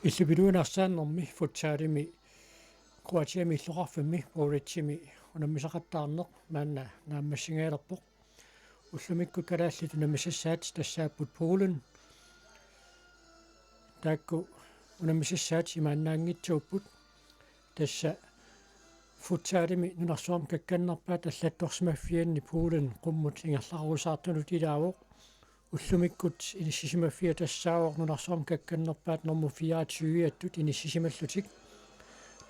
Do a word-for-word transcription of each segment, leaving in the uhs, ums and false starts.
Illup iluani arsaannermi futsalimi Kroatiami illoqarfimmi Porećimi unammisaqattaarneq maanna naammassigalerpoq. Ullumikkut kalaallit unammisassaat tassaapput Polen. Taakku unammisassaat imaannaanngitsuupput. Tassa futsalimi nunarsuarmi kakkannerpaat allattorsimaffianni Polen qummut ingerlarusaartunut ilaavoq. Ullumikkut inissisimaffiat tassaavoq nunarsuarmi kakkannerpaat nummer fireogtyve-attut inissisimallutik.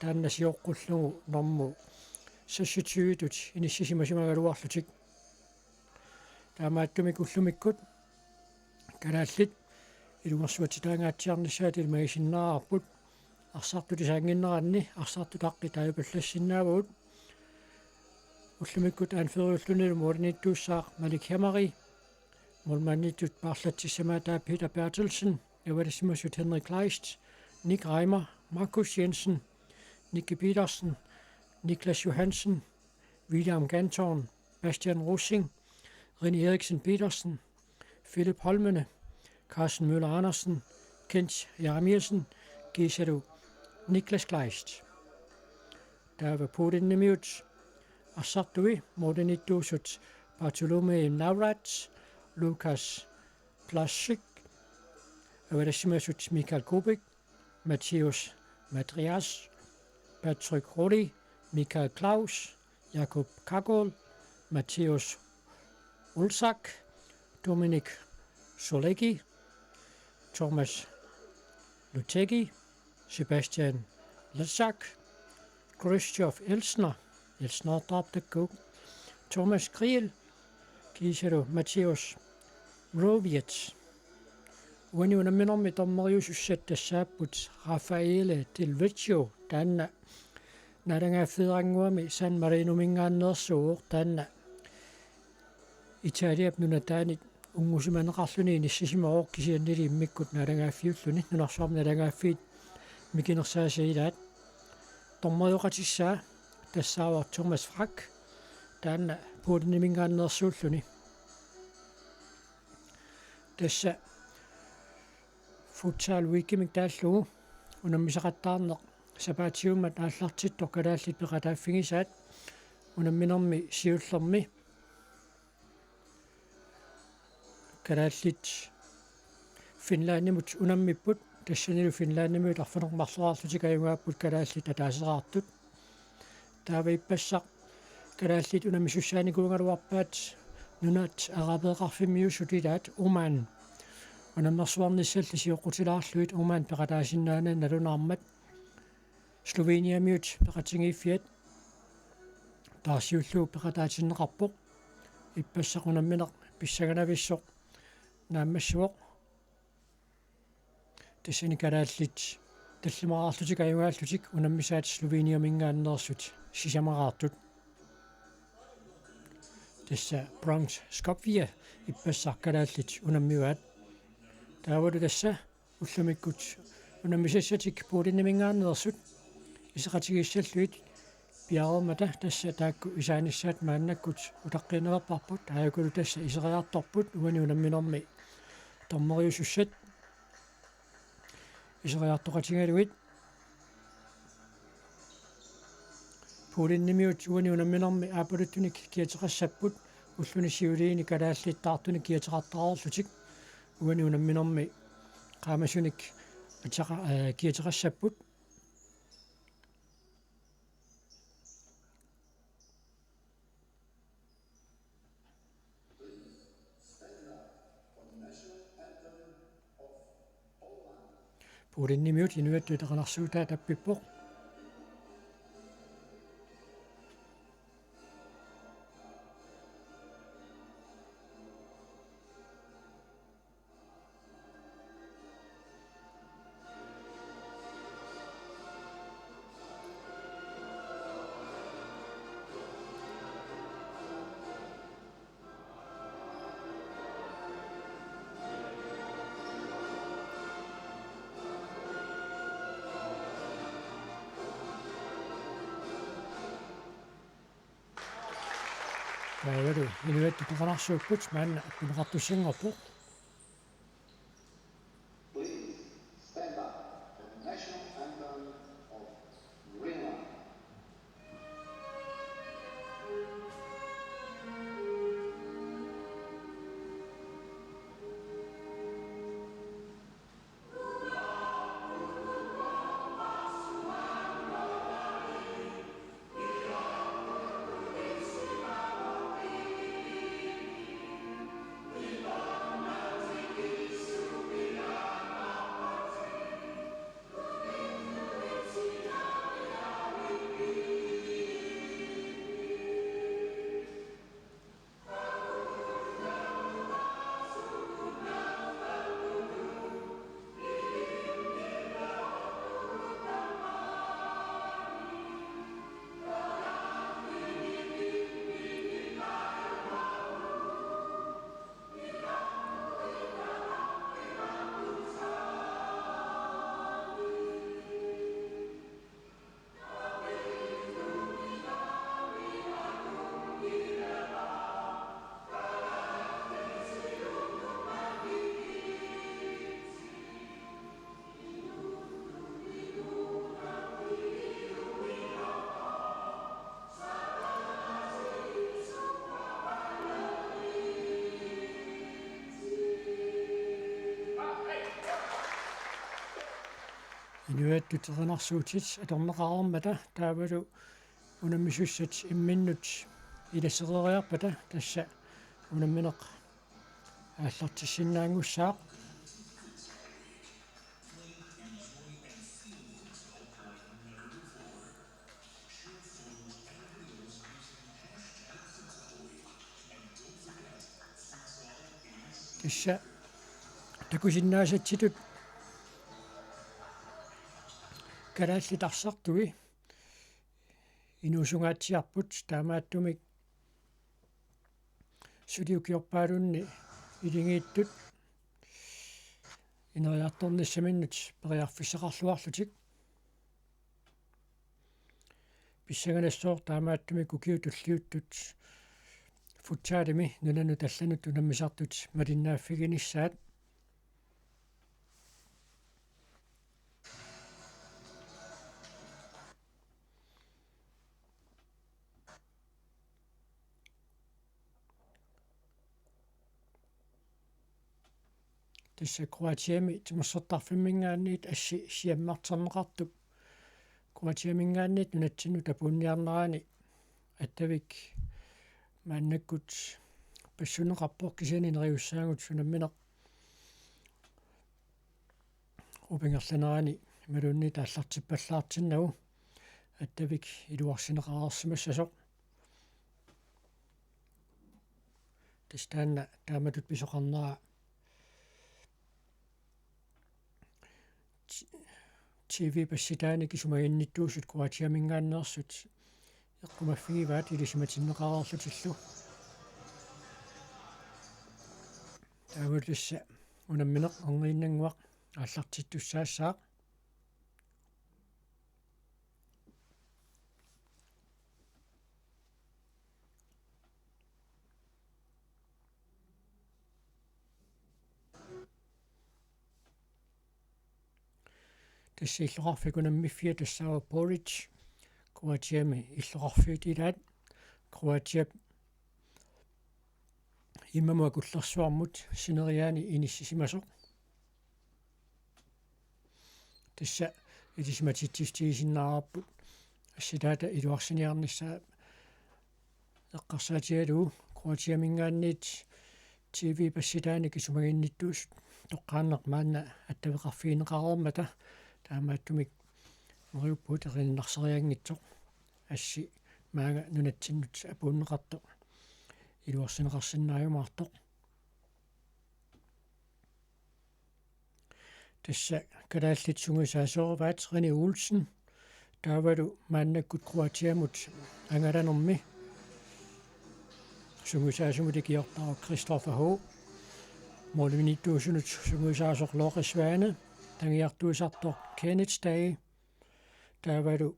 Taanna sioqqullugu nummer seksogtyve-tut inissisimasimagaluarlutik. Taamaattumik ullumikkut kalaallit ilungersuatitaangaatsiarnissaat ilimagisinnaavarput. Arsartut isaannginneranni arsartut aqqi taajupallassinnaavagut. Ullumikkut anføreriullunilu målimiittuussaaq Malik Hemari. Målmandittut paarlatsissamaataa Peter Berthelsen, avatassimasut Henrik Kleist, Nick Reimer, Markus Jensen, Nicky Petersen, Niklas Johansen, William Ganthorn, Bastian Rosing, René Eriksen Petersen, Philip Holmene, Carsten Møller Andersen, Kent Jeremiassen, kiisalu Niklas Kleist. Taava Polenimiut arsartui målimiittuusut Bartolomej Navrat, Lukas Plaszyk, avatassimasut Michal Kubik, Mateusz Madrias, Patrick Roli, Michal Claus, Jakub Kagol, Mateusz Olszak, Dominik Solecki, Tomasz Lutecki, Sebastian Leszak, Krzysztof Elsner, Elsner taartakku, Thomas Kriel, kiisalu Mateusz Rowiec. Uani unamminermi dommeriusussat tassaapput Raffaele Del Vecchio, taanna naalagaaffiit arnguami San Marinominngaanneersuuvoq, taanna Italiap nunataanit unngusimaneqarluni inissisimavoq, kisiannili immikkut naalagaaffiulluni, nunarsuarmi naalagaaffiit mikinersaasa ilaat. Dommerioqatissaa tassaavoq Thomas Frank, taanna Poleniminngaanneersuulluni. Tassa Futsal Weekimik taallugu unammisaqattaarneq sapaatiummat aallartittoq kalaallit peqataaffigisaat. Unamminermi siullermi kalaallit Finlandimut unammipput, tassanilu Finlandimiut arfineq-marloriarlutik ajugaapput kalaallit ataaseraartut. Taava ippassaq kalaallit unammisussaanikuugaluarpaat nunat arabeqarfimmiuussutilaat Oman. Unammersuarnissalli sioqqutilaarlugit Oman peqataasinnaanani nalunaarmat Sloveniamiut peqatigiiffiat taarsiullugu peqataatinneqarpoq. Ippassaq unammineq pissanganavissoq naammassivoq. Tassani kalaallit tallimaraarlutik ajugaallutik unammisaat Sloveniaminngaanneersut sisamaraartut. Tassa Bronx Skopje ippassaq kalaallit unammivaat. Taavalu tassa ullumikkut unammisassatik Poleniminngaanneersut iseqatigiissallugit piareermata tassa taakku isaanissaat maannakkut utaqqiinnarparput, taakkualu tassa iseriartorput uani unamminermi dommeriusussat iseriartoqatigalugit. Polenimiut uani unamminermi aappaluttunik kiateqassapput, ulluni siuliini kalaallit taartunik kiateqartareerlutik uani unamminermi qaamasunik ateqa-, eh, kiateqassapput. Polenimiut inuiattut ateqarsuutaa tappippoq. Taavalu inuiattut ateqarsuupput maanna appineqartussanngorpoq. Inuiattut erinarsuutit atorneqareermata taavalu unammisussat imminnut ilasereeriarpata tassa unammineq aallartissinnaanngussaaq. Tassa takusinnaasatsitut kalaallit arsartui inuusungaatsiarput, taamaattumik suli ukiorpaalunni iligiittut ineriartornissaminnut periarfissaqarluarlutik. Pissanganassaaq taamaattumik ukiut tulliuttut futsalimi nunanut allanut unammisartut malinnaaffiginissaat. Tassa Kroatiami timersortarfimminngaanniit assi siammarterneqartup Kroatiaminngaanniit nunatsinnut apuunniarnerani Attavik maannakkut passunneqarpoq, kisianni neriussaagut unammineq upigerlanerani imaluunniit aallartippallaartinnagu Attavik iluarsineqareersimassasoq. Tassa taanna taamatut pisoqarnera T-, T V-passitaanik isumaginnittuusut Kroatiaminngaanneersut eqqumaffigivaat ilisimatinneqareerlutillu. Taavalu tassa unammineq erniinnannguaq aallartittussaassaaq. Tassa illoqarfik unammiffia tassaavoq Boric, Kroatiami illoqarfiit ilaat, Kroatiap immamut akullersuarmut sineriaani inissisimasoq. Tassa ilisimatitsissutigisinnaarparput assitaata iluarsiniarnissaa eqqarsaatigalugu Kroatiaminngaanniit T V-passitaanik isumaginnittuusut toqqaannaq maanna attaveqarfigineqareermata, taamaattumik neriuppugut erinarsereersimanngitsoq assi maanga nunatsinnut apuunneqartoq iluarsineqarsinnaajumaartoq. Tassa kalaallit sungiusaasoraat René Olsen, taavalu maannakkut Kroatiamut angalanermi sungiusaasumut ikiortartoq Christopher H. Målimiittuusunut sungiusaasoq Lore Svane, tagiartuisartoq Kenneth Dage, taavalu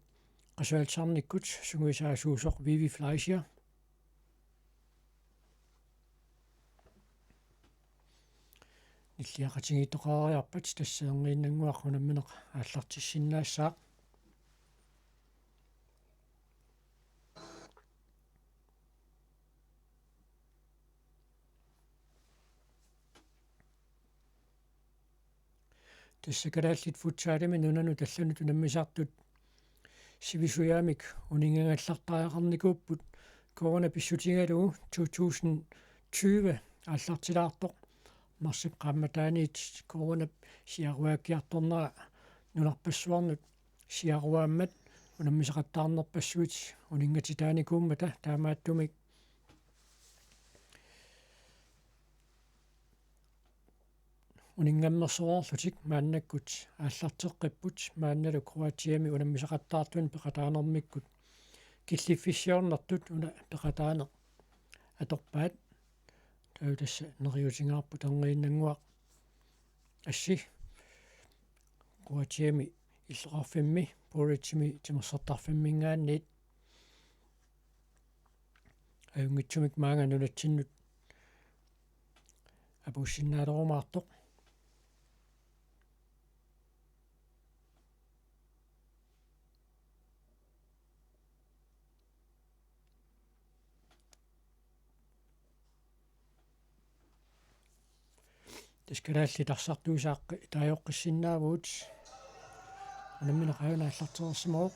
qasualsarnikkut sungiusaasuusoq Vivi Fleischer. Nilliaqatigiittoqariarpat tassa erniinnannguaq unammineq aallartissinnaassaaq. Tassa kalaallit futsalimi nunanut allanut unammisartut sivisujaamik uninngagallartariaqarnikuupput corona pissutigalugu to tusind tyve aallartilaartoq. Marsip qaammataaniit coronap siaruakkiartornera nunarpassuarnut siaruaammat unammisaqattaarnerpassuit uninngatitaanikuummata, taamaattumik uninngammersoreerlutik maannakkut aallarteqqipput, maannalu Kroatiami unammisaqattaartunut peqataanermikkut killiffissiornertut una peqataaneq atorpaat. Taava tassa neriuutigaarput erniinnannguaq assi Kroatiami illoqarfimmi Poricimi timersortarfimminngaanniit ajunngitsumik maanga nunatsinnut apuussinnaalerumaartoq. Tassa kalaallit arsartuisaaqqat taajoqqissinnaavagut. Unammineq aajuna aallartereersimavoq.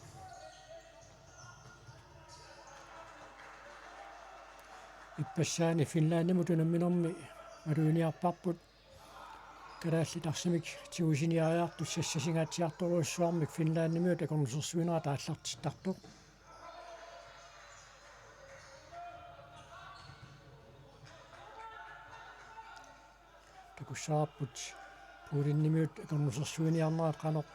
Ippassaani Finlandimut unamminermi maluginiarparput. Kalaallit arsamik tigusiniariartut sassasingaatsiartorujussuarmik Finlandimiut akornusersuinerat aallartittartoq. Takussavarput Polenimiut akornusersuiniarnerat qanoq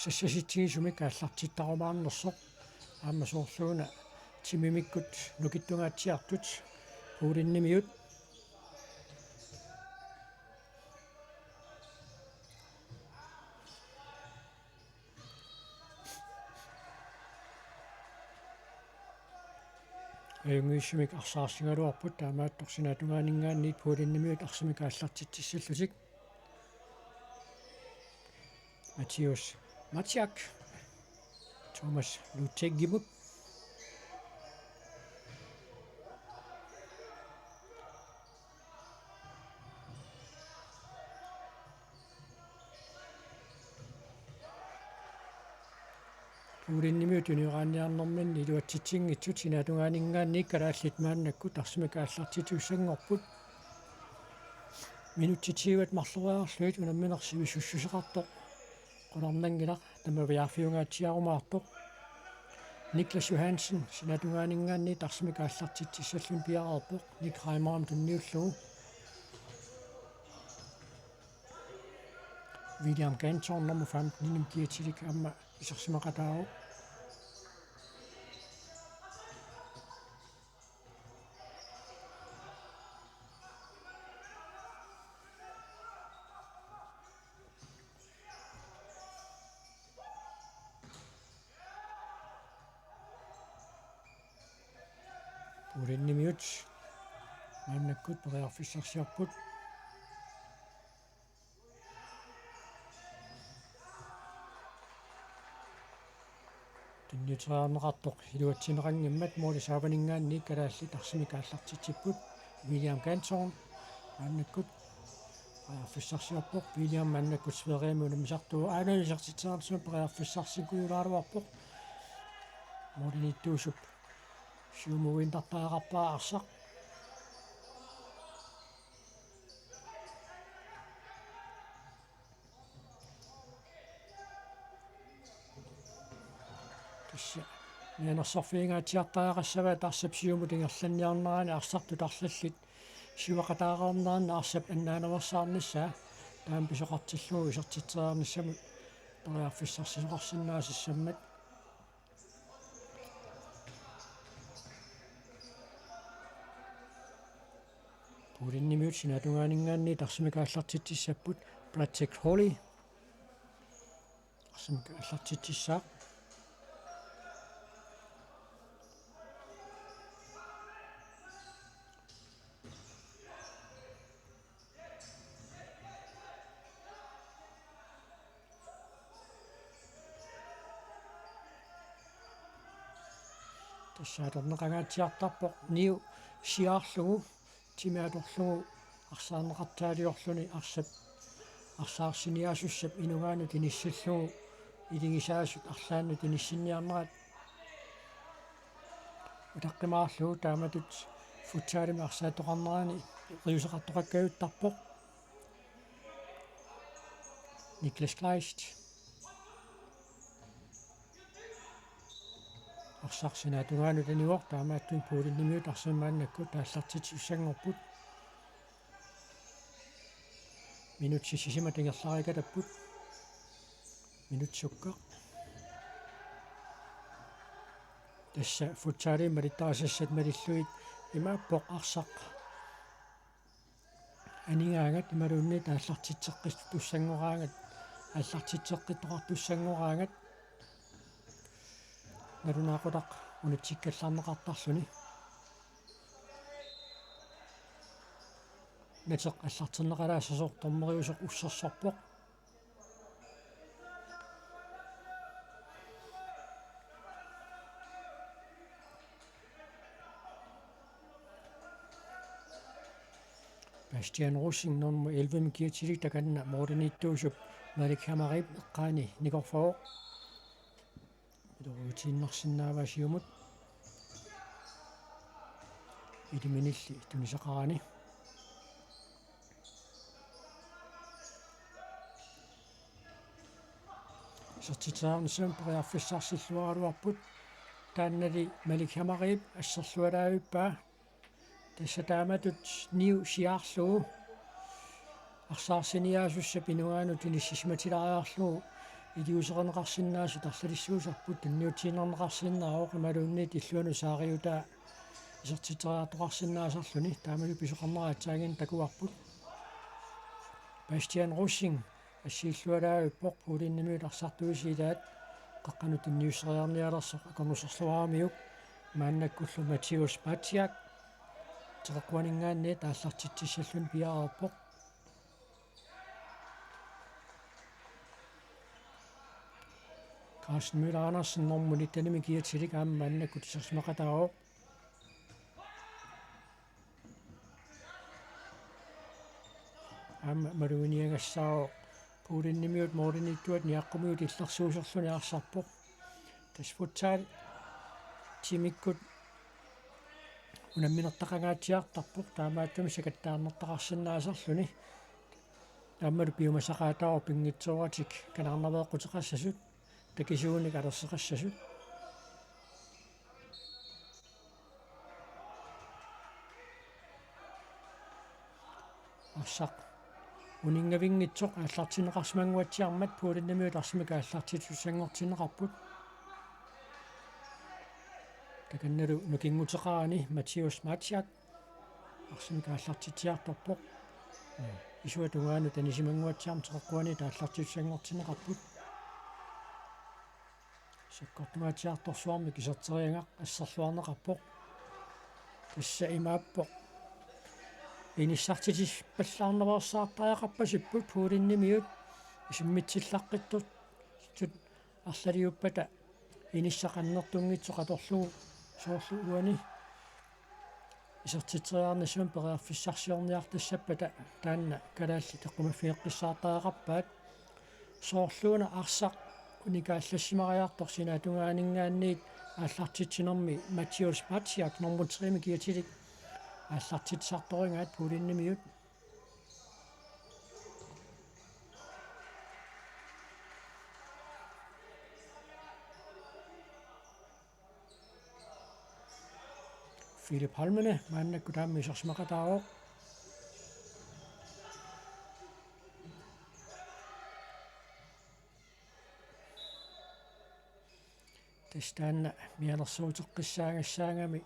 sassasitsigisumik aallartittarumaarnersoq, aamma soorluuna timimikkut nukittungaatsiartut Polenimiut. Ajunngitsumik arsaarsigaluarput, taamaattoq sinaatungaaninngaanniit Polenimiut arsamik aallartitsissallutik. Mathias Maciak, Thomas Lutegimut. Polenimiut tunioraanniarnerminni iluatsitsinngitsut sinaatungaaninngaanniit kalaallit maannakkut arsamik aallartitsisussanngorput. Minutsit tyvet marloriarlugit unamminersi sivisussuseqartoq qularnanngilaq, tamaviaarfiungaatsiarumaartoq. Niklas Johansen sinaatungaaninngaanniit arsamik aallartitsissalluni piareerpoq, Nick Reimerimut tunniullugu. William Ganton nummer femten-inik kiatilik aamma isersimaqataavoq. Polenimiut maannakkut periarfissarsiorput. Tunniuteriarneqartoq iluatsinneqanngimmat, målip saavaninngaanniit kalaallit arsamik aallartitsipput. William Ganton maannakkut periarfissarsiorpoq. William maannakkut Sverigemi unammisartuuvoq, aana isertitseqarsimavoq, periarfissarsiorujussuugaluarpoq. Målimiittuusup siumuinnartariaqarpaa arsaq. Tassa mianersorfiungaatsiartariaqassavaat arsap siumut ingerlanniarnerani arsartut arlallit siuaqataarnerani arsap annaanaveersaarnissaa, taama pisoqartillugu isertitseriarnissamut periarfissarsisoqarsinnaasassammat. Polenimiut sinaatungaaninngaanniit arsamik aallartitsissapput, Bratek Holly arsamik aallartitsissaaq. Tassa atorneqangaatsiartarpoq niu siaarlugu timi atorlugu arsaarneqartaaliorluni arsap, arsaarsiniaasussap inugaanut inissillugu iligisaasut arlaannut inissinniarnerat utaqqimaarlugu taamatut futsalimi arsaattoqarnerani qiuseqartoqakkajuttarpoq. Niklas Kleist. Arsaq sinaatungaanut anivoq, taamaattumik Polenimiut arsamik maannakkut aallartitsisussanngorput. Minutsit sisamat ingerlariikatapput. Minut sukkaq. Tassa futsalimi malittarisassat malillugit imaappoq arsaq anigaangat imaluunniit aallartitseqqittussanngorpaat, aallartitseqqittoqartussanngorpaat, nalunaaqutaq unitsikkallarneqartarluni. Nateq aallartinneqalaassasoq dommeriusoq ussersorpoq. Bastian Rosing nummer elleve-mi kiatilik takanna målimiittuusup Malik Hamarip eqqaani nikorfavoq. Ilorutiinnarsinnaavaa siumut. Iliminilli tunisaqarani. Isertitseriarnissamut periarfissarsilluaraluarput. Taannali Malik Hamarip asserlualaavippaa. Tassa taamatut niu siaarlugu arsaarsiniaasussap inuanut inissisimatilaariarlugu iliuuseqarneqarsinnaasut arlalissuusarput tunniutiinnarneqarsinnaavoq imaluunniit illuanut saariutaa isertitseriartoqarsinnaasarluni taamatut pisoqarnera aatsaannguaq takuarput. Bastian Rosing assiillualaavippoq Polenimiut arsartuisa ilaat qeqqanut tunniusseriarnialersoq akornuserluaramiuk maannakkullu Mathias Batsiak teqeqquaninngaanniit aallartitsissalluni piareerpoq. Carsten Møller Andersen nummer nitten-imi kiatilik aamma maannakkut isersimaqataavoq. Aamma maluginiagassaavoq Polenimiut målimiittuat niaqqumigut illersuuserluni arsarpoq. Tassa futsal timikkut unamminertaqangaatsiartarpoq taamaattumik sakattaarnertaqarsinnaasarluni. Aammalu piumasaqaataavoq pinngitsooratik kanaarnaveeqquteqassasut takisuunik alerseqassasut. Arsaq uninngavinngitsoq aallartinneqarsimanguatsiarmat Polenimiut arsamik aallartittussanngortinneqarput. Takannalu nukinguteqarani Mathias Matsiak arsamik aallartitsiartorpoq. Isuata tungaanut anisimanguatsiarmat teqeqquaniit aallartittussanngortinneqarput. Sakkortungaatsiartorsuarmik iserteriagaq asserluarneqarpoq. Tassa imaappoq. Inissartitsippallaarnaveersaartariaqarpasipput Polenimiut isummitsillaqqittussatut arlaliuppata inissaq annertunngitsoq atorlugu soorlu uani isertitseriarnissamut periarfissarsiorniartassappata taanna kalaallit eqqumaffigeqqissaartariaqarpaat. Soorluuna arsaq unikaallassimariartoq sinaatungaaninngaanniit aallartitsinermi Mathias Batsiak nummer tre-mi kiatilik aallartitsisartorigaat Polenimiut. Philip Holmene maannakkut aamma isersimaqataavoq. Tassa taanna mianersuuteqqissaagassaagami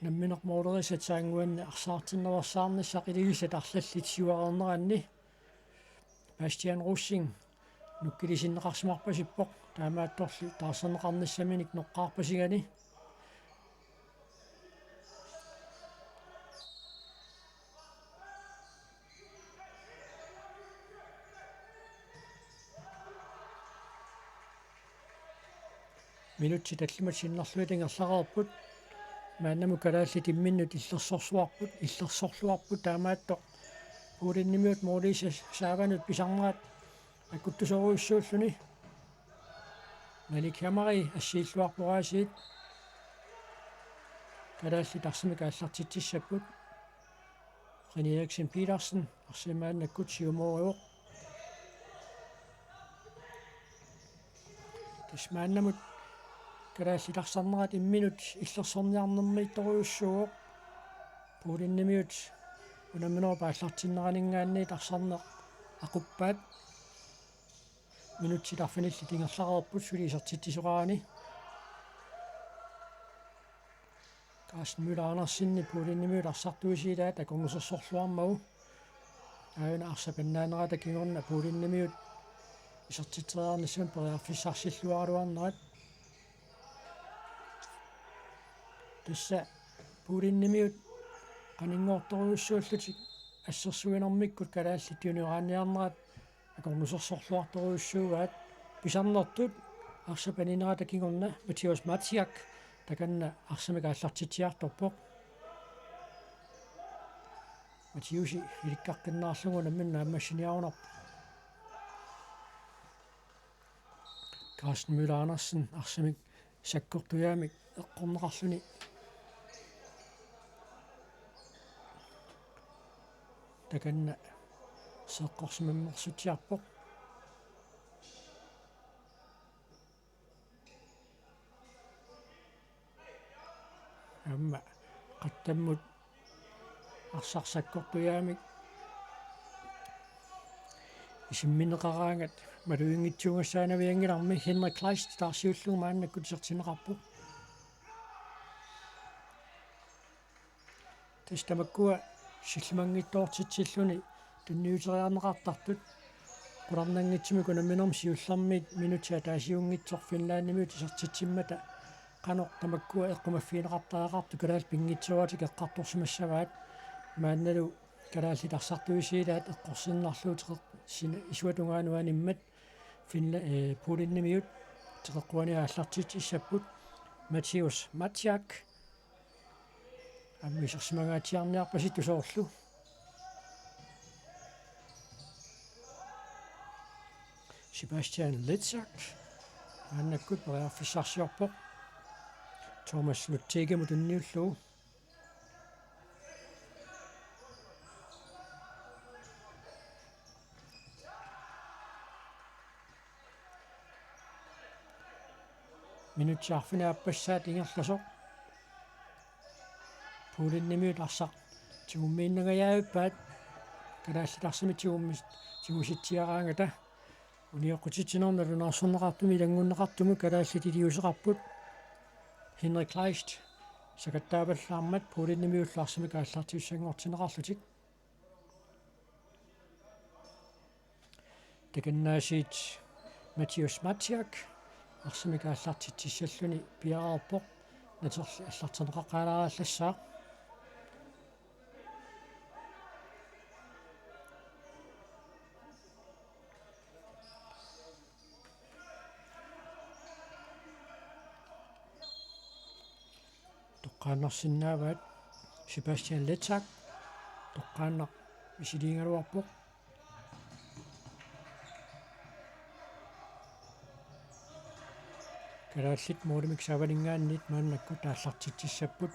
nammineq målerisat saannguanni arsaartinnaveersaarnissaq ilivitsat arlallit siuareerneranni Bastian Rosing nukkilisinneqarsimarpasippoq taamaattorli taarserneqarnissaminik noqqaarpasigani. Minutsit tallimat sinnerlugit ingerlareerput. Maannamut kalaallit imminnut illersorsuarput, illersorluarput taamaattoq Polenimiut måliisa saavanut pisarnerat akuttusorujussuulluni. Malik Hamari assiilluarpoq aasiit. Kalaallit arsamik aallartitsissapput. René Eriksen Petersen arsamik maannakkut siumoorivoq. Tassa maannamut kalaallit arsarnerat imminut illersorniarnermiittorujussuuvoq. Polenimiut unamminerup aallartinneraninngaanniit arsarneq aquppaat. Minutsit arfinillit ingerlareerput suli isertitsisoqarani. Carsten Møller Andersen Polenimiut arsartuisa ilaat akornusersorluarmagu. Aajuna arsap annaanerata kingorna Polenimiut isertitseriarnissamut periarfissarsilluaraluarnerat. Tassa Polenimiut qaninngortorujussuullutik assersuinermikkut kalaallit tunioraanniarnerat akornusersorluartorujussuugaat. Pisarnertut arsap aninerata kingorna Mathias Matsiak takanna arsamik aallartitsiartorpoq. Mathiusi ilikkaqqinnaarlugu nammineq naammassiniarunarpoq. Carsten Møller Andersen arsamik sakkortujaamik eqqorneqarluni takanna seeqqorsimammersutsiarpoq. Aamma qattammut arsaq sakkortujaamik isimmineqaraangat maluginngitsuugassaanavianngilarmi. Henrik Kleist taarsiullugu maannakkut isertinneqarpoq. Tassa tamakkua sillimanngitsoortitsilluni tunniuteriarneqartartut qularnanngitsumik unamminermi siullermiit minutsit ataasiunngitsoq Finlandimiut isertitsimmata qanoq tamakkua eqqumaffigineqartariaqartut kalaallit pinngitsooratik eqqartorsimassavaat. Maannalu kalaallit arsartuisiilaat eqqorsinnarlugu teqeq-, sina-, isuata tungaanut animmat Finla-, eh, Polenimiut teqeqquani aallartitsissapput. Mathius Matjak aamma isersimangaatsiarniarpasittoq soorlu. Sebastian Letsak maannakkut periarfissarsiorpoq Thomas Lutzegemut tunniullugu. Minutsit arfineq-aappassaat ingerlasoq. Polenimiut arsaq tigummiinnangajavippaat kalaallit arsamik tigummis-, tigusitsiaraangata. Unioqqutitsinermi nalunaarsorneqartumi ilanngunneqartumut kalaallit iliuuseqarput. Henrik Kleist sakattaavallaarmat Polenimiullu arsamik aallartivissanngortinneqarlutik. Takannaasiit Mathius Matjak arsamik aallartitsissalluni piareerpoq naterli allartinneqaqqaalaarallassaaq. Toqqaannarsinnaavaat Sebastian Letsak, toqqaannaq misiliigaluarpoq. Kalaallit målimik saavaninngaanniit maannakkut aallartitsissapput.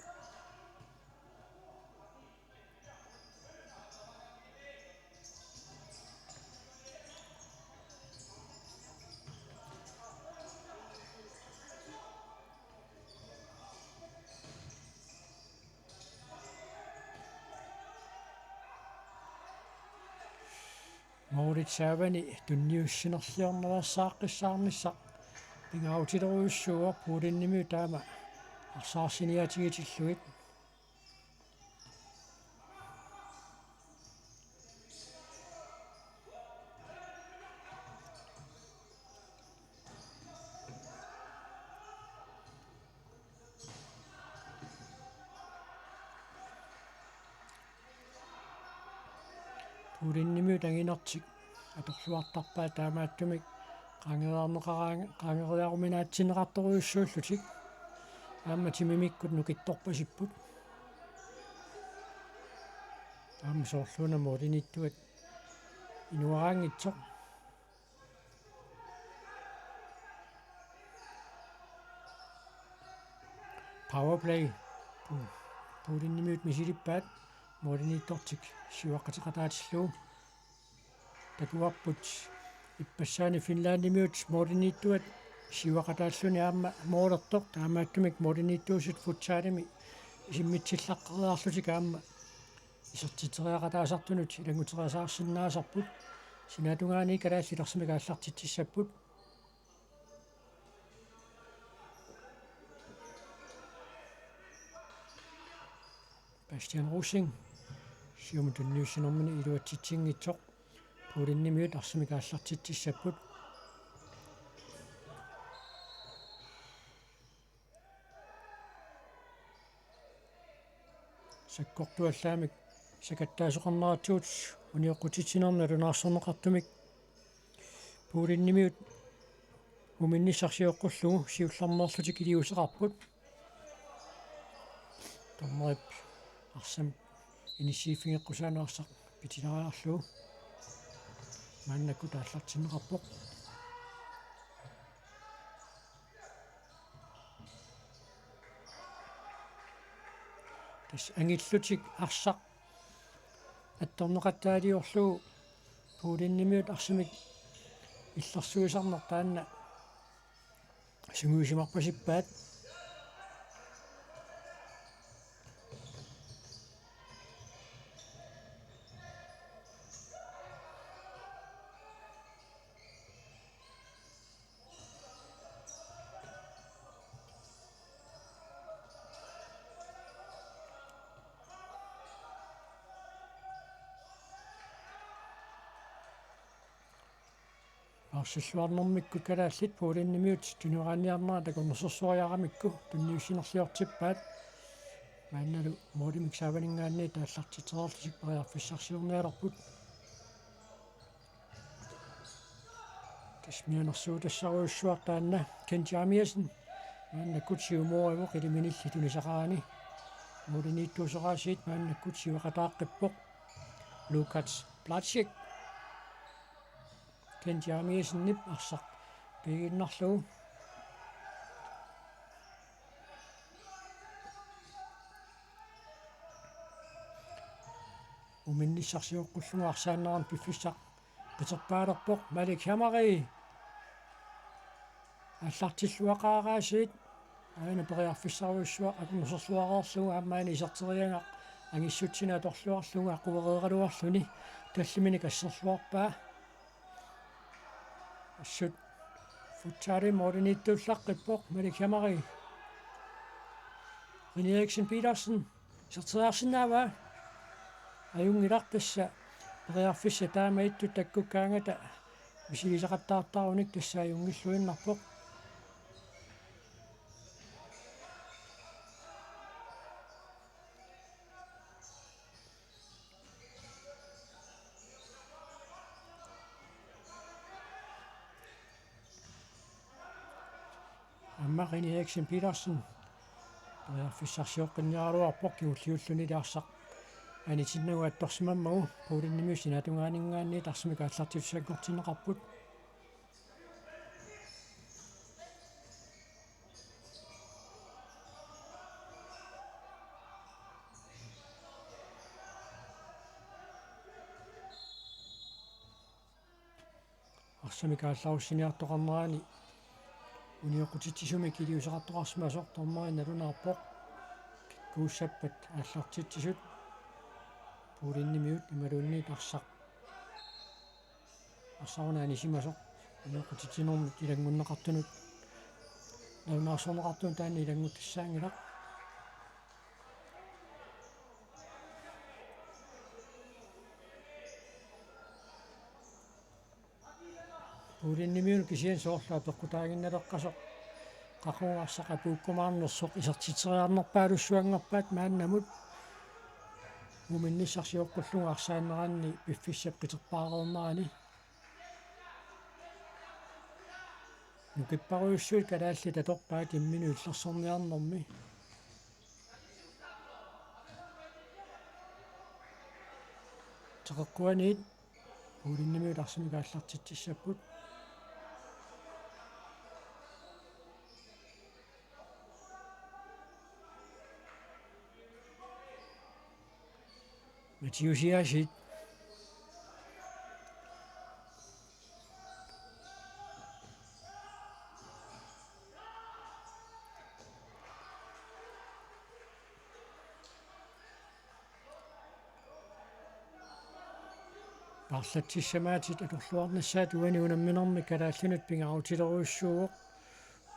Målit saavani tunniussinerliorneq aaqqissaarnissaq pingaarutilerujussuuvoq Polenimiut taama arsaarsinnaatigitillugit. Polenimiut anginertik atorluartarpaat taamaattumik qaangeriarneqaraang-, qaangeriaruminaatsinneqartorujussuullutik. Aamma timimikkut nukittorpasipput. Aamma soorluuna målimiittuat inuaraanngitsoq. Powerplay. Pu-, Polenimiut misilippaat målimiittortik siuaqqateqataatillugu. Takuarput ippassaani Finlandimiut målimiittuat siuaqqataalluni aamma målertoq, taamaattumik målimiittuusut futsalimi isimmitsillaqqeriarlutik aamma isertitseriaqataasartunut ilannguteriasaarsinnaasarput. Sinaatungaani kalaallit arsamik aallartitsissapput. Bastian Rosing siumut tunniussinermini iluatsitsinngitsoq. Polenimiut arsamik aallartitsissapput. Sakkortuallaamik sakattaasoqarneratsigit unioqqutitsinermi nalunaarsorneqartumik Polenimiut uminnissaq sioqqullugu siullermeerlutik iliuuseqarput. Dommerip arsaq Inissiiffigeqqusaanut arsaq pitilaariarlugu maannakkut aallartinneqarpoq. Tassa angillutik arsaq attorneqattaaliorlugu Polenimiut arsamik illersuisarneq taanna sungiusimarpasippaat. Arsarluarnermikkut kalaallit Polenimiut tunniunniarnerat takornusersuariaramikku tunniussinerliortippaat. Maannalu målimik saavaninngaanniit aallartitsereerlutik periarfissarsiornialerput. Tassa mianersuutassarujussuaq taanna Ken Jeremiassen. Maannakkut siumoorivoq iliminilli tunisaqarani. Målimiittuusoraasiit maannakkut siuaqataaqqippoq Lukas Platsik. Ken Jeremiassenip arsaq piiginnarlugu. Uminnissaq sioqqullugu arsaannerani piffissaq qiterpaalerpoq Malik Hamari. Aallartilluaqaaraasiit aana periarfissarujussuaq akornuserluareerlugu aamma aana iserteriagaq angissutsineq atorluarlugu aquereeraluarluni tallimanik asserluarpaa. Assut futsalimi målimiittuullaqqippoq Malik Hamari. René Eriksen Petersen iserteriarsinnaavaa. Ajunngilaq tassa periarfissat taama ittut takkukkaangata misigisaqattaartarunik tassa ajunngilluinnarpoq. Aamma René Eriksen Petersen periarfissarsioqqinniaraluarpoq kingulliulluni arsaq anitinnagu attorsimammagu Polenimiut sinaatungaaninngaanniit arsamik aallartittussanngortinneqarput. Arsamik aallarussiniartoqarnerani unioqqutitsisumik iliuuseqartoqarsimasoq dommeri nalunaarpoq. Kikkuussappat aallartitsisut Polenimiut imaluunniit arsaq. Arsaq una anisimasoq unioqqutitsinermut ilanngunneqartunut. Nalunaarsorneqartunut taanna ilanngutassaanngilaq. Polenimiunut kisianni soorlu apeqqutaaginnaleqqasoq qaqugu arsaq apuukkumaarnersoq isertitseriarnerpaalussuanngorpaat maannamut. Uminnissaq sioqqullugu arsaanneranni piffissap qiterpaareernerani. Nukipparujussuit kalaallit atorpaat imminut illersorniarnermi. Teqeqquaniit Polenimiut arsamik aallartitsissapput. Mathias Jeremiassen. Paarlatsissamaatit atorluarnissaat uani unamminermi kalaallinut pingaarutilerujussuuvoq.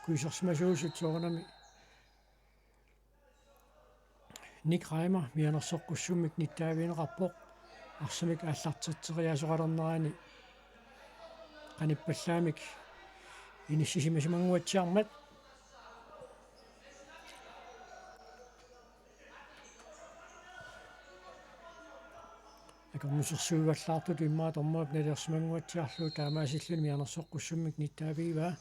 Kuisersimasuusut soorunami Nick Reimer mianersoqqussummik nittaavigineqarpoq arsamik aallartitseriaasoqalernerani qanippallaamik inissisimasimanguatsiarmat. Akornusersuivallaartutut immaqa dommerit nalilersimanguatsiarlugu taamaasilluni mianersoqqussummik nittaavigivaa.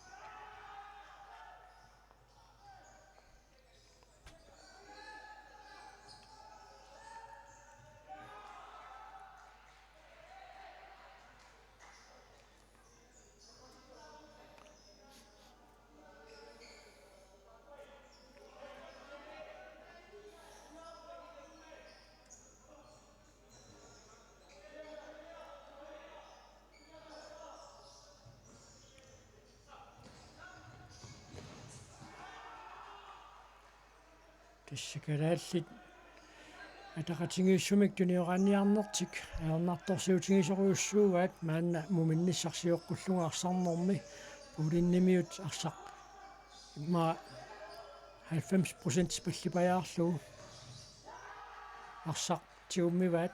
Tassa kalaallit ataqatigiissumik tunioraanniarnertik ajornartorsiutigisorujussuugaat, maanna muminnissaq sioqqullugu arsarnermi Polenimiut arsaq immaqa halvfems procent pallipajaarlugu arsaq tigummivaat.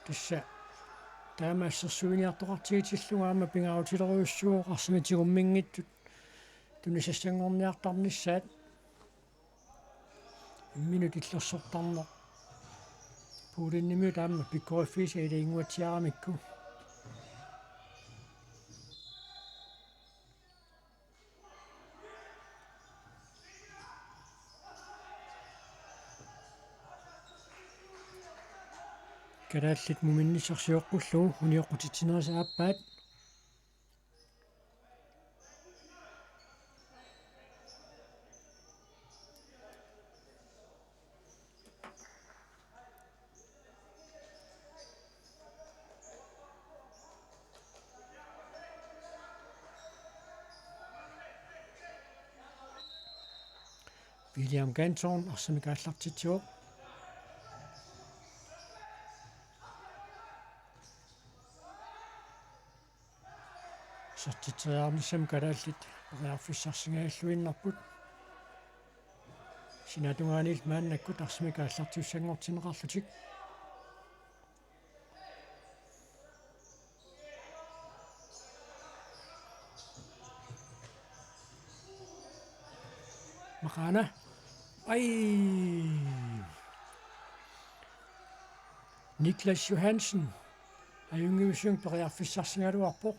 Tassa taama assersuiniartoqartigitillugu aamma pingaarutilerujussuuvoq arsamik tigumminngitsut tunisassanngorniartarnissaat. Imminut illersortarneq Polenimiut aamma pikkoriffiisa ilaginnguatsiaramikku. Kalaallit muminnissaq sioqqullugu unioqqutitsinerisa aappaat. William Ganthorn arsamik aallartitsivoq. Isertitseriarnissamut kalaallit periarfissarsingajalluinnarput. Sinaatungaaniilli maannakkut arsamik aallartiussanngortinneqarlutik. Maqaana. Ai. Niklas Johansen. Ajunngivissunik periarfissarsigaluarpoq.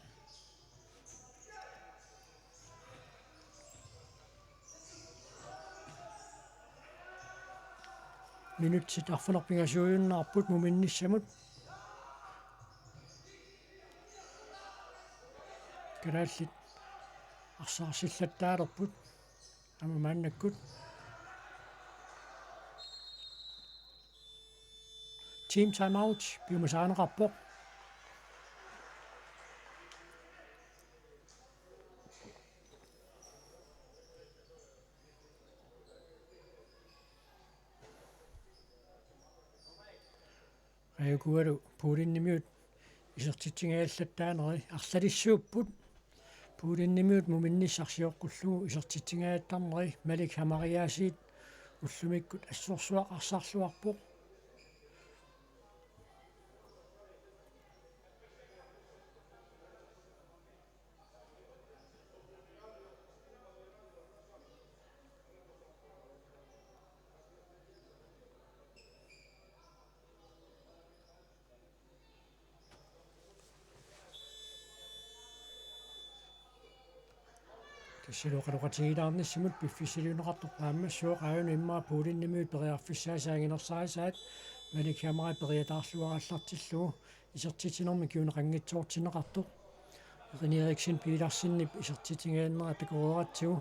Minutsit arfineq-pingasuujunnaarput muminnissamut. Kalaallit arsaq arsillattaalerput aamma maannakkut. Team timeout piumasarineqarpoq. Ajukualu Polenimiut isertitsigajallattaaneri arlalissuupput. Polenimiut muminnissaq sioqqullugu isertitsigajattarneri Malik Hamariasiit ullumikkut assorsuaq arsarluarpoq. Tassalu oqaloqatigilaarnissamut piffissaliunneqartoq qaammassooq, aajuna immaqa Polenimiut periarfissaasa anginersaarisaat Malik Hamari periataarluarallartillugu isertitsinermi kinguneqanngitsoortinneqartoq. René Eriksen Petersenip isertitsigajannera takoreeratsigu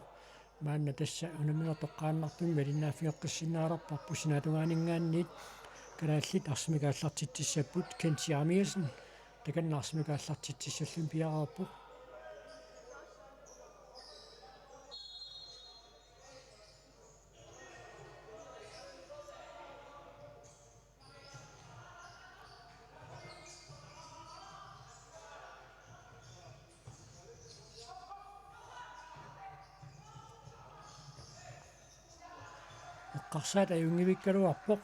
maanna tassa unammineq toqqaannartumik malinnaaffigeqqissinnalerparput. Sinaatungaaninngaanniit kalaallit arsamik aallartitsissapput. Kent Jeremiassen takanna arsamik aallartitsissalluni piareerpoq. Eqqarsaat ajunngivikkaluarpoq.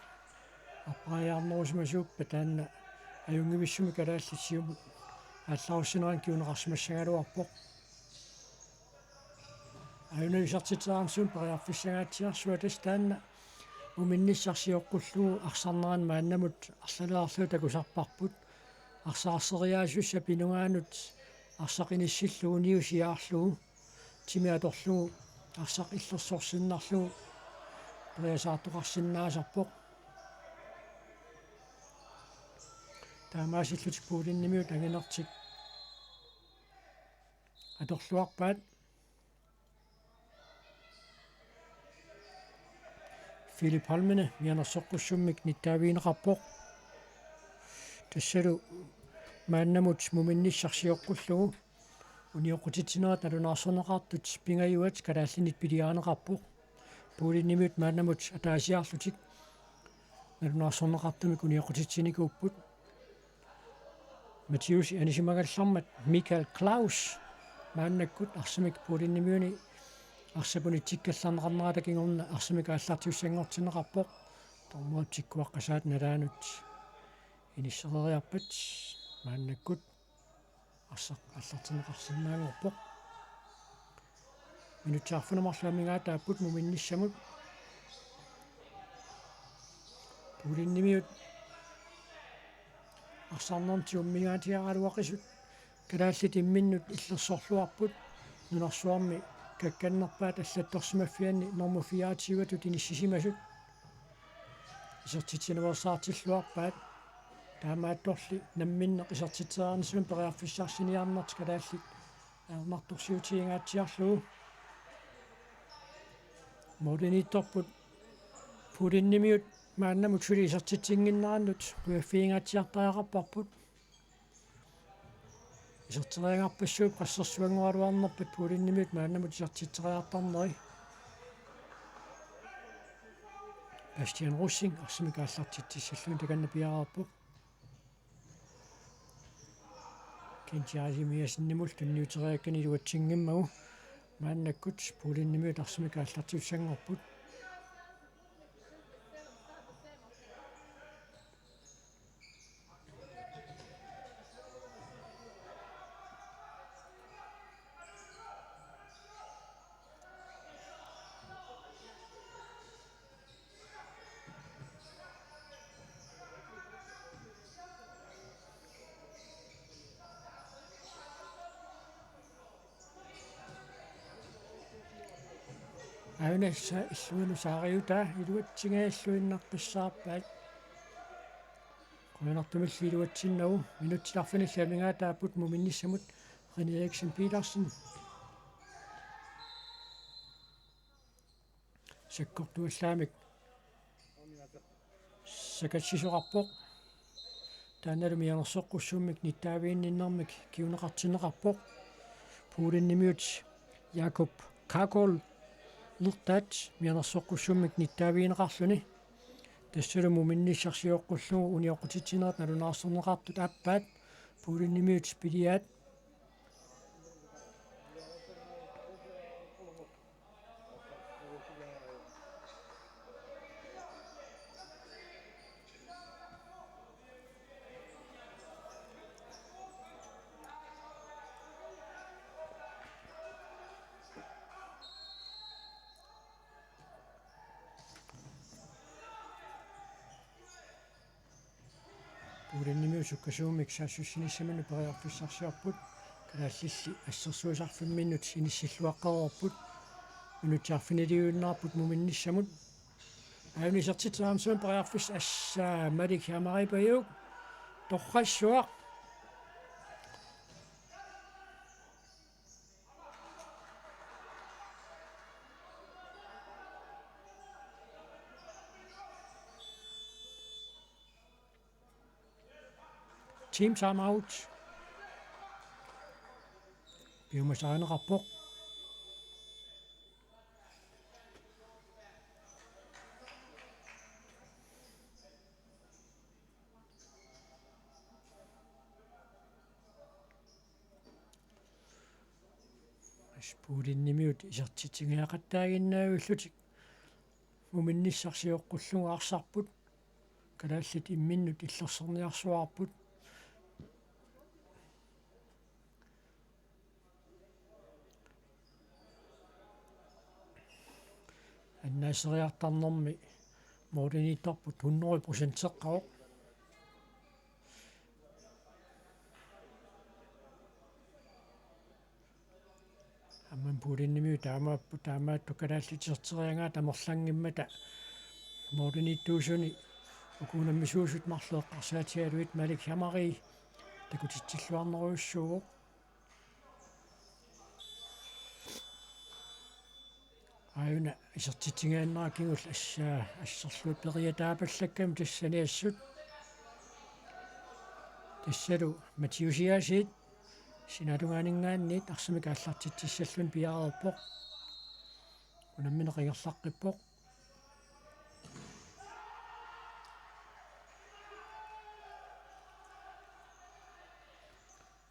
Appariarnerusimasuuppat taanna ajunngivissumik kalaallit siumut aallarussinerannut kinguneqarsimassagaluarpoq. Aajuna isertitseriarnissamut periarfissangaatsiarsuaq, tassa taanna muminnissaq sioqqullugu arsarnerani maannamut arlalereerlugu takusarparput. Arsaq arseriaasussaq pinugaanut arsaq inissillugu niusiaarlugu timi atorlugu arsaq illersorsinnarlugu periasaartoqarsinnaasarpoq. Taamaasillutik Polenimiut anginertik atorluarpaat. Philip Holmene mianersoqqussummik nittaavigineqarpoq. Tassalu maannamut muminnissaq sioqqullugu unioqqutitsinerat nalunaarsorneqartut pingajuat kalaallinit piliarineqarpoq. Poolinimiut maannamut ataasiarlutik nalunaarsorneqartumik unioqqutitsinikuupput. Mathias anisimagallarmat Michael Claus maannakkut arsamik Poolinimiuni arsap unitsikkallarneqarnerata kingorna arsamik aallartiussanngortinneqarpoq. Dommerip tikkuaqqasaata nalaanut inissereeriarpat maannakkut arsaq aallartinneqarsinnaanngorpoq. Minutsit arfineq-marluk amigaataapput muminnissamut. Poolinimiut arsarnermut tigummigaatigaaraluaqisut kalaallit imminnut illersorluarput nunarsuarmi kakkannerpaat allattorsimaffianni normu fireogtyve-tut inissisimasut. Isertitsinersaartilluarpaat. Taamaattorli namminneq isertitseriarnissamut periarfissarsiniarnertik kalaallit ajornartorsiutigingaatsiarlugu. Mooriniittorput Poolinimiut maannamut suli isertitsinnginnerannut qujaffigingaatsiartariaqarparput. Iserteriagarpassuup qassersuanngoraluarnerpat Poolinimiut maannamut isertitseriartarneri. Bastian Rosing arsamik aallartitsissalluni takanna piareerpoq. Kent Jeremiassenimullu tunniuteriakkani iluatsinngimmagu maannakkut Poolinimiut arsamik aallartiussanngorput. Aajuna illuanut saariutaa iluatsingajalluinnaqqissaarpaat. Qujanartumilli iluatsinnagu. Minutsit arfinillit amigaataapput muminnissamut. René Eriksen Petersen sakkortuallaamik sakatsisoqarpoq. Taannalu mianersoqqussummik nittaaviginninnermik kinguneqartinneqarpoq. Poolinimiut Jakob Kakol lertaat mianersoqqussummik nittaavigineqarluni. Tassalu muminnissaq sioqqullugu unioqqutitsinerat nalunaarsorneqartut aappaat Poolinimiut piliaat. Poolinimiut sukkasuumik saassussinissaminut periarfissarsiorput. Kalaallilli assersuisarfimminnut inissilluaqqereerput. Minutsit arfiniliuinnarput muminnissamut. Aajuna isertitseriarnissamut periarfissaq, assa Malik Hamari Pajuk. Torrassuaq. Team timeout. Piumasarineqarpoq. Poolinimiut isertitsingajaqattaaginnaavillutik muminnissaq sioqqullugu arsarput. Kalaallit imminnut illersorniarsuaarput. Annaaseriartarnermi mooriniittarput hundrede procent seqqavoq. Aamma poolinimiut taamaapput, taamaattoq kalaallit iserteriagaat amerlanngimmata mooriniittuusuni uku unammisuusut marluk eqqarsaatigalugit Malik Hamari takutitsilluarnerujussuuvoq. Aajuna isertitsigaannera kingulleq, assa asserluut periataapallakkamik tassaniassut. Tassalu Mathiusiaasiit sinaatungaaninngaanniit arsamik aallartitsissalluni piareerpoq. Unammineq ingerlaqqippoq.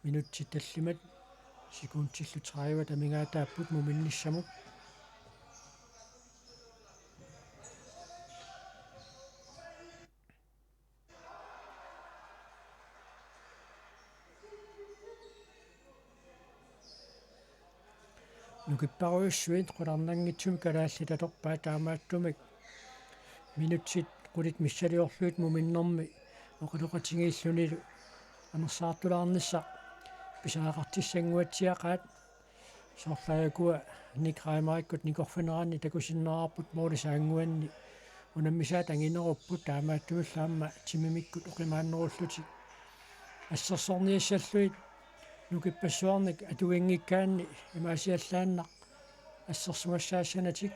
Minutsit tallimat sekundillu tredive amigaataapput muminnissamut. Nukipparujussuit qularnanngitsumik kalaallit atorpaat, taamaattumik minutsit qulit missiliorlugit muminnermi oqaloqatigiillunilu anersaartulaarnissaq pisariaqartissannguatsiaqaat. Soorlu ukua Nick Reimerikkut nikorfaneranni takusinnaavarput, målip saannguanni unammisaat anginerupput, taamaattumillu aamma timimikkut oqimaannerullutik assersorniassallugit nukippassuarnik atuinngikkaanni imaasiallaannaq assersugassaassanatik.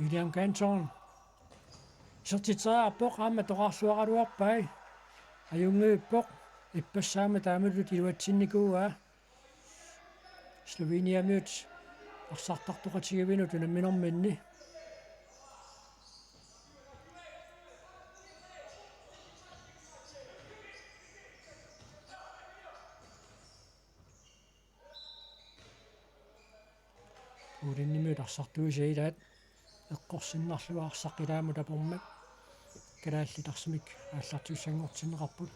William Canton isertitseriarpoq, aamma toqqarluaraluarpai. Ajunngippoq, ippassaq aamma taamatut iluatsinnikuuaa. Sloveniamiut arsartartoqatigivinut unamminerminni. Polenimiut arsartuisa ilaat eqqorsinnarlugu arsaq ilaamut apormat kalaallit arsamik aallartissanngortinneqarput.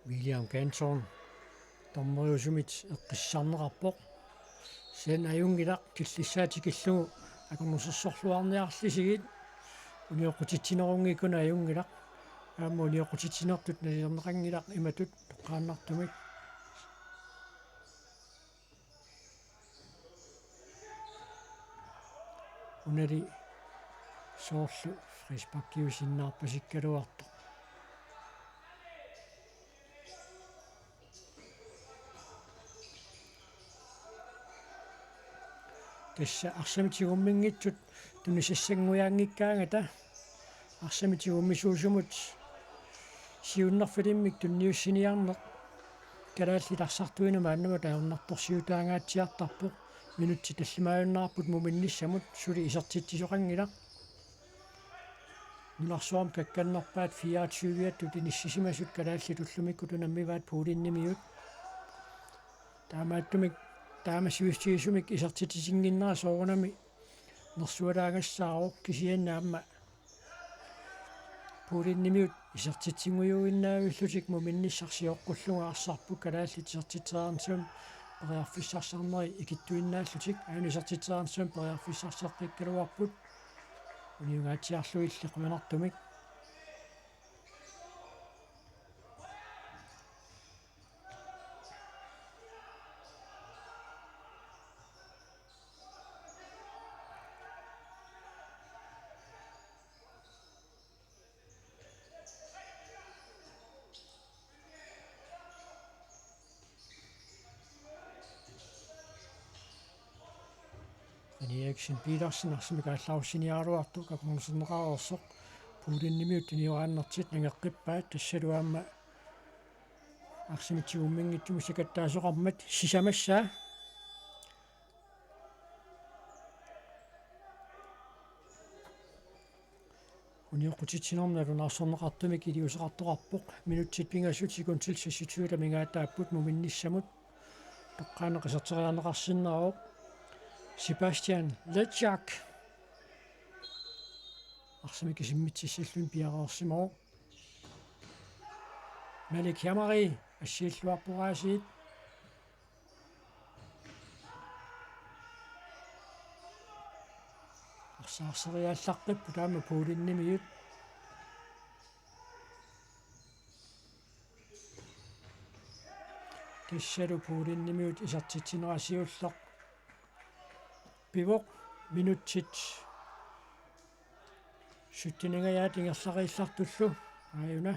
William Canton dommeriusumit eqqissisarneqarpoq. Sen ajunngilaq, killissaa tikillugu akornusersorluarniarlisigit. Unioqqutitsinerunngikkunik ajunngilaq. Aamma unioqqutitsinertut nalilerneqanngilaq imatut toqqaannartumik. Unali soorlu frisparkiusinnaarpasikkaluartoq. Tassa arsamik tigumminngitsut tunisassanngujaanngikkaangata arsamik tigummisuusumut siunnerfilimmik tunniussiniarneq kalaallit arsartuinut maannamut ajornartorsiutaangaatsiartarpoq. Minutsit tallimaajunnaarput muminnissamut, suli isertitsisoqanngilaq. Nunarsuarmi kakkannerpaat fireogtyve-attut inissisimasut kalaallit ullumikkut unammivaat Polenimiut. Taamaattumik taama sivisutigisumik isertitsisinnginnera soorunami nersualaagassaavoq, kisianni aamma Polenimiut isertitsingujuinnavillutik muminnissaq sioqqullugu arsarput, kalaallit isertitseriarnissamut periarfissarsarneri ikittuinnaallutik. Aajuna isertitseriarnissamut periarfissarseqqikkaluarput uniungaatsiarlugilli qujanartumik. René Eriksen Petersen arsamik aallarussiniaraluartoq akornuserneqareersoq. Polenimiut tunioraannertik nangeqqippaat, tassalu aamma arsamik tigumminngitsumik sakattaasoqarmat sisamassaa. Unioqqutitsinermi nalunaarsorneqartumik iliuuseqartoqarpoq. Minutsit pingasut sekundit seksogtyve amigaataapput muminnissamut. Toqqaannaq iserteriarneqarsinnaavoq. Sebastian Lechak arsamik isimmitsissalluni piareersimavoq. Malik Jamari assiilluarpoq aasiit. Arsaarseriaallaqqipput taama Polenimiut. Tassalu Polenimiut isertitsinera siulleq pivoq, minutsit sytteningajaat ingerlariillartullu. Aajuna.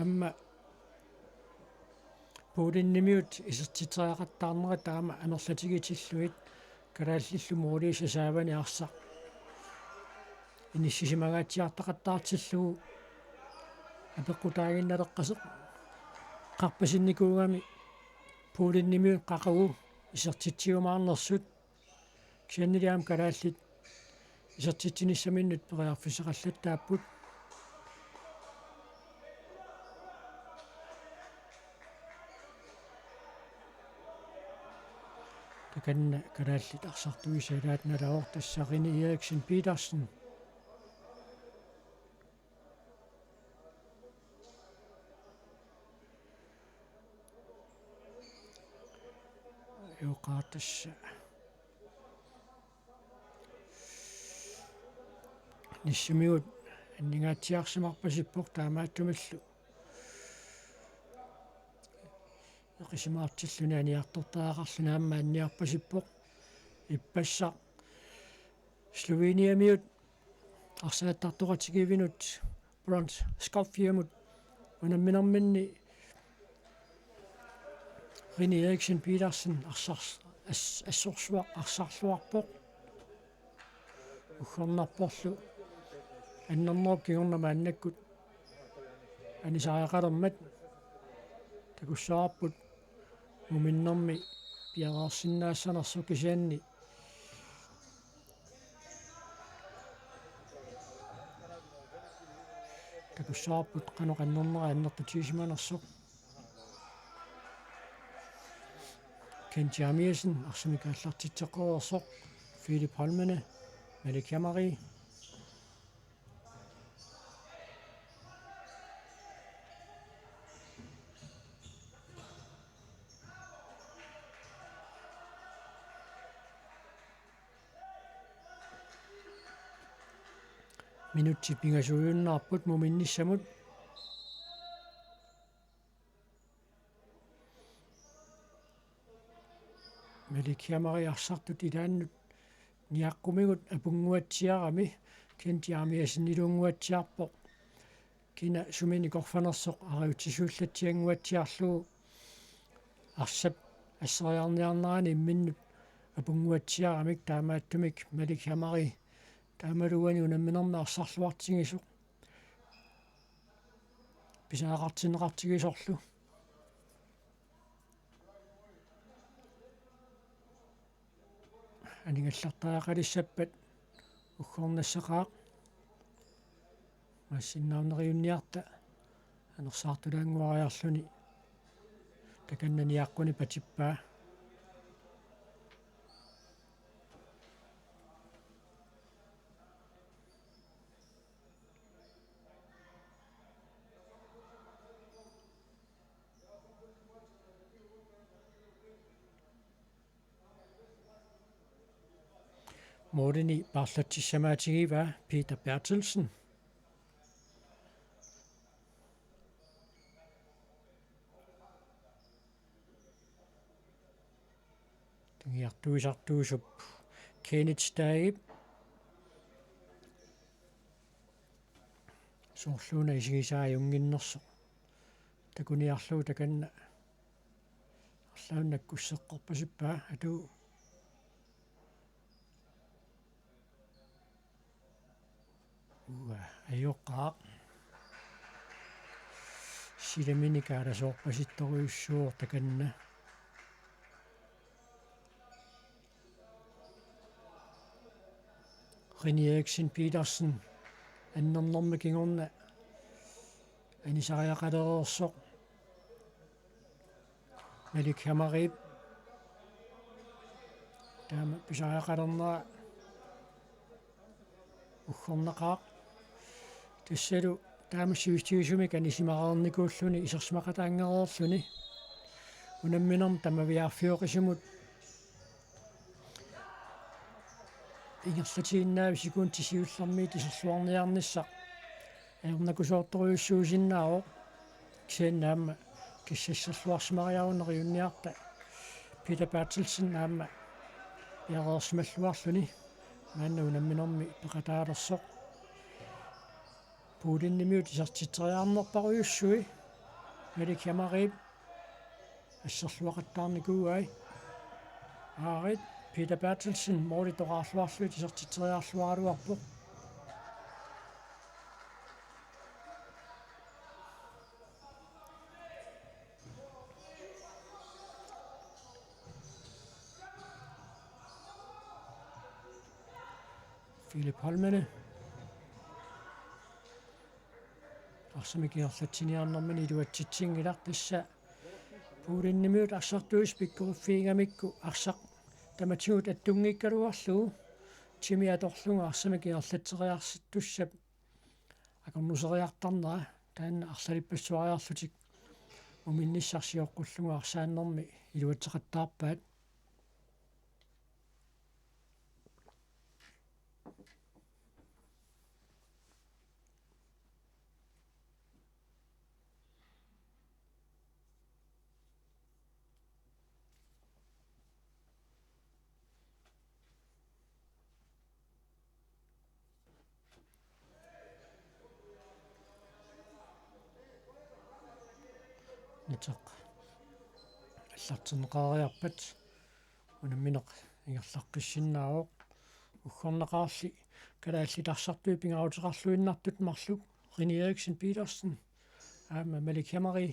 Aamma Polenimiut isertitseriaqattaarnerat taama amerlatigitillugit kalaallillu mooliisa saavani arsaq inissisimangaatsiartaqattaartillugu apeqqutaaginnaleqqasoq qarpasinnikuugami Polenimiut qaqugu isertitsiumaarnersut. Kisiannili aamma kalaallit isertitsinissaminnut periarfissaqallattaapput. Takanna kalaallit arsartuisa ilaat nalaavoq, tassa Rene Eriksen Petersen. Ajoqaaq, tassa Nissamigut anningaatsiarsimarpasippoq, taamaattumillu eqisimaartilluni aniartortariaqarluni aamma anniarpasippoq. Ippassaq Sloveniamiut arsaattartoqatigiivinut Brons Skopjemut unamminerminni Rene Eriksen Petersen arsars-, as-, assorsuaq arsarluarpoq. Uggornarporlu annernerup kingorna maannakkut anisariaqalermat takussavarput muminnermi piareersinnaassanersoq, kisianni takussavarput qanoq annernera annertutigisimanersoq. Kent Jeremiassen arsamik aallartitseqqereersoq, Philip Holmene, Malik Jamari. Minutsit pingasuujunnaarput muminnissamut. Malik Jamari arsartut ilaannut niaqqumigut apunnguatsiarami, Kent Jeremiasseniluunnguatsiarpoq. Kina suminik orfanersoq ariutsisuullatsiannguatsiarlugu arsap asseriarniarnerani imminnut apunnguatsiaramik, taamaattumik Malik Jamari taamalu uani unamminermi arsarluartigisoq pisariaqartinneqartigisorlu. Aningallartariaqalissappat uggornassaqaaq. Maassinnaarneriunniarta anersaartulaannguariarluni takanna niaqquni patippaa. Målini paarlatsissamaatigiva Peter Berthelsen. Tungiartuisartuusup Kenneth Stagep. Soorluuna isigisaa ajunnginnersoq. Takuniarlugu takanna arlaannakkusseqqorpasippaa, atuu. Uanga ajoqaaq. Silaminik aalasoorpasittorujussuuvoq takanna. Rene Eriksen Petersen annernerma kingorna Anisariaqalereersoq Malik Hamariip. Taama pisariaqalernera uggornaqaaq. Tassalu taama sivisutigisumik anisimareernikuulluni isersimaqataanngereerluni. Unamminermi tamaviaarfioqisumut ingerlatiinnaavi sekundit siullermiit iserluarniarnissaq ajornakusoortorujussuusinnaavoq. Kisianni aamma kissassarluarsimariaruna neriunniarta Peter Berthelsen aamma piareersimalluarluni maanna unamminermi peqataalersoq. Puulinnimiut isertitseriarnerparujussui Malik Hamariip asserluaqattaarnikuuai. Aarit, Peter Berthelsen mooli toqaarluarlugu isertitseriarluaraluarpoq. Philip Holmene. Arsamik ingerlatsiniarnermini iluatsitsinngilaq, tassa puulinnimiut arsartuisut pikkoriffigigamikku arsaq tamatigut attunngikkaluarlugu timi atorlugu arsamik ingerlatseriarsittussap akornuseriartarnera taanna arlalippassuariarlutik muminnissaq sioqqullugu arsaannermi iluatseqattaarpaat. Nitaq allartinneqariarpat unammineq ingerlaqqissinnaavoq. Uggornaqaarli kalaallit arsartui pingaaruteqarluinnartut marluk René Eriksen Petersen aamma Malik Hamari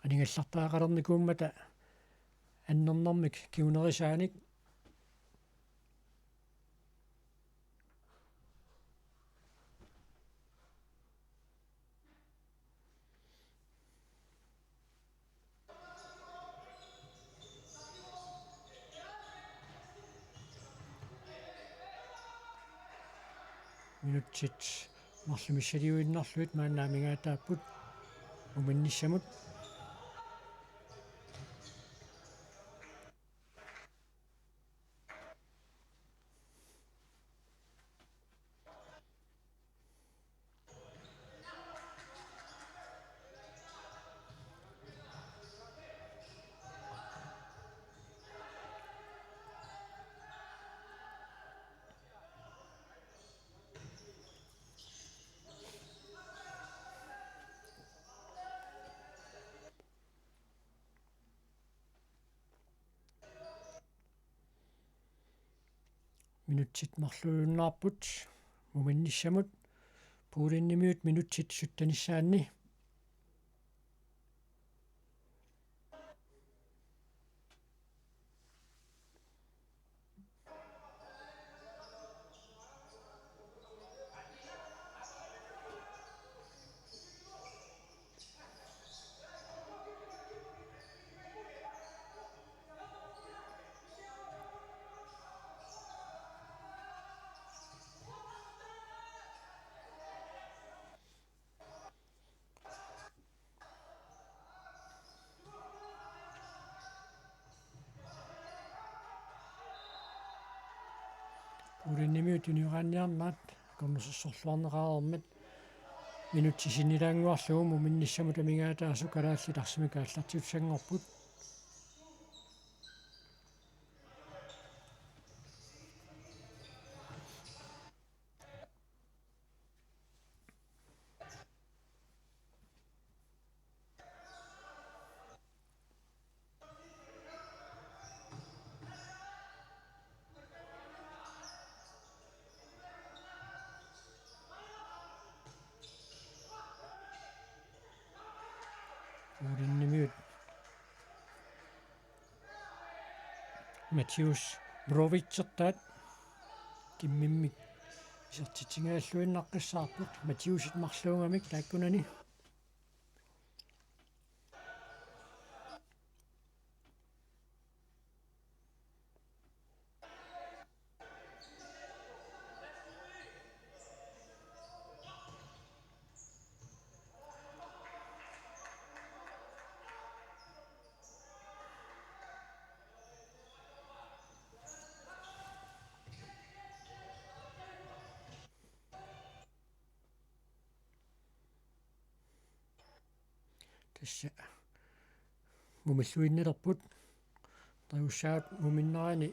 aningallartariaqalernikuummata annernermik kingunerisaanik. Minutsit marluk missiliinnarlugit maanna amigaataapput muminnissamut. Minutsit marluinnarput muminnissamut, puulinnimiut minutsit syttenissaanni. Puulinnimiut tunioraanniarnerat akornusersorluarneqareermat minutsit sinnilaannguarlugu muminnissamut amigaataasut kalaallit arsamik aallartitussanngorput. Puulinnimiut Mathius Brovichertaat kimmimmik Isertitsinngilluinnaqqissaarput Mathiusit marluugamik taakkunani. Tassa mumilluinnalerput. Tajussaagut muminnerani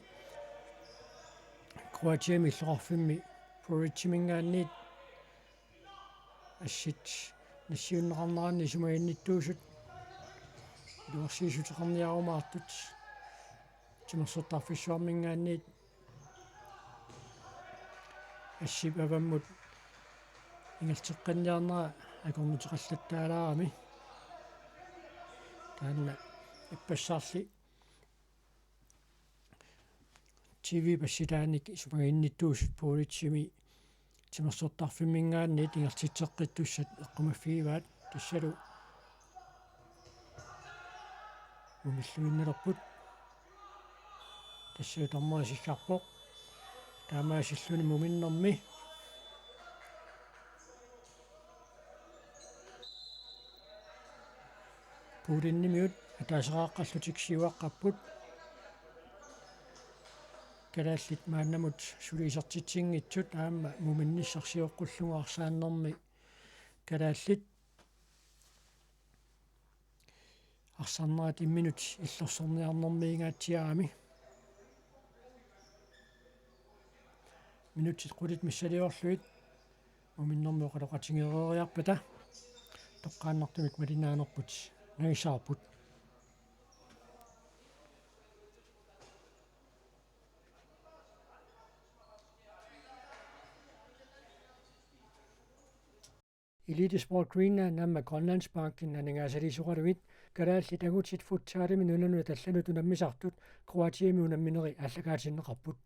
Kroatiami illoqarfimmi Puritiminngaanniit assit nassiunneqarnerani isumaginnittuusut iluarsiissuteqarniarumaartut. Timersortarfissuarminngaanniit assip avammut ingerlateqqinniarnera akornuteqallattaalaarami. Taanna ippassarli T V-p assitaanik isumaginnittuusut Puritimi timersortarfimminngaanniit ingerlatitseqqittussat eqqumaffigivaat, tassalu mumilluinnalerput. Tassa dommeri siggarpoq. Taamaasilluni muminnermi Puulinnimiut ataaseraqqallutik siuaqqapput. Kalaallit maannamut suli isertitsinngitsut aamma muminnissarsioqqullugu arsaannermi kalaallit arsaarnerat imminut illorsorniarnermiingaatsiarami. Minutsit qulit missiliorlugit muminnermi oqaloqatigereeriarpata toqqaannartumik malinnaanerput nangissavarput. Elite Sport Greenland aamma Grønlandsbanken aningaasaliisoraluit kalaallit angutit futsalimi nunanut allanut unammisartut Kroatiami unammineri aallakaatinneqarput.